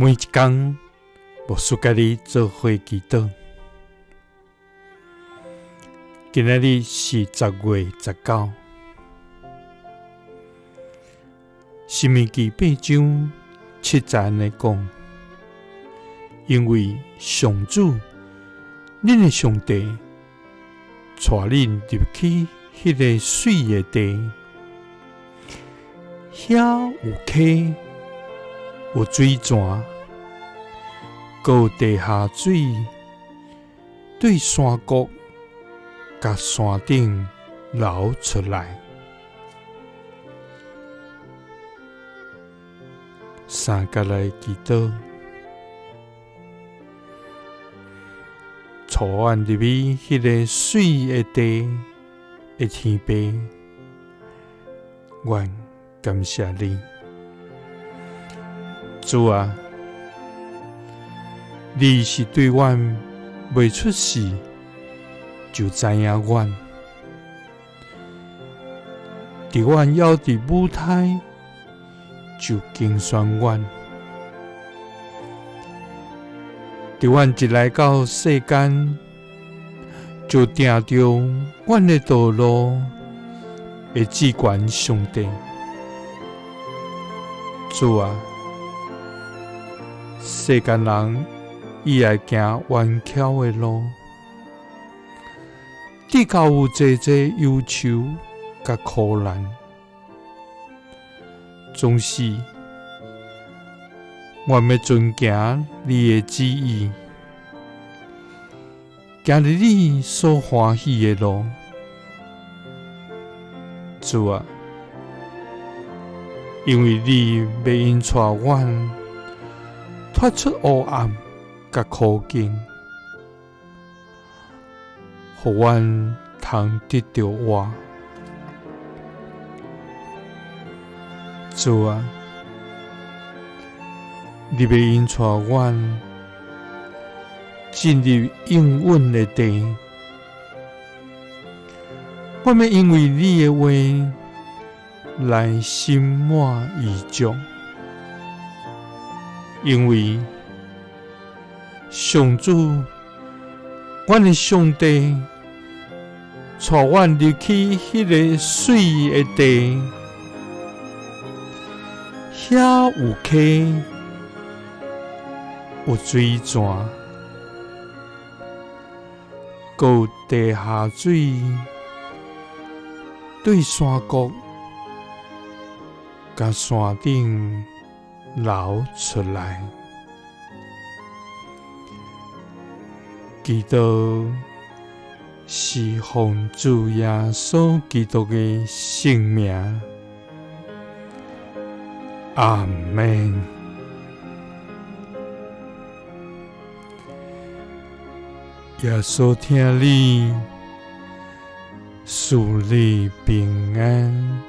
每一工，牧师佮你做伙祈祷。今仔日是10月19，申命记8章7节按呢讲，因为上主，恁的上帝，带恁入去彼个媠的地，遐有溪，有水泉，阁有地下水，对山谷佮山顶流出来。三角来祈祷，带阮入去彼个媠的地的天父，阮感谢你，主啊，你是对阮未出世就知影阮，伫阮犹伫母胎就拣选阮，伫阮一来到世间就定著阮的道路的至悬上帝。主啊，世间人伊爱行弯曲的路，直到有济济忧愁佮苦难，总是阮欲遵行你的旨意，行伫你所欢喜的路。主啊，因为你欲引带阮脱出黑暗佮苦境，予阮通得著活。主啊，你欲引带阮进入应允的地，我欲因为你的话来心满意足，因为上主，阮的上帝，带阮入去彼个媠的地，遐有溪，有水泉，阁有地下水，对山谷佮山顶流出来。祈祷是奉主耶稣基督的圣名，阿们。耶稣疼你，赐你平安。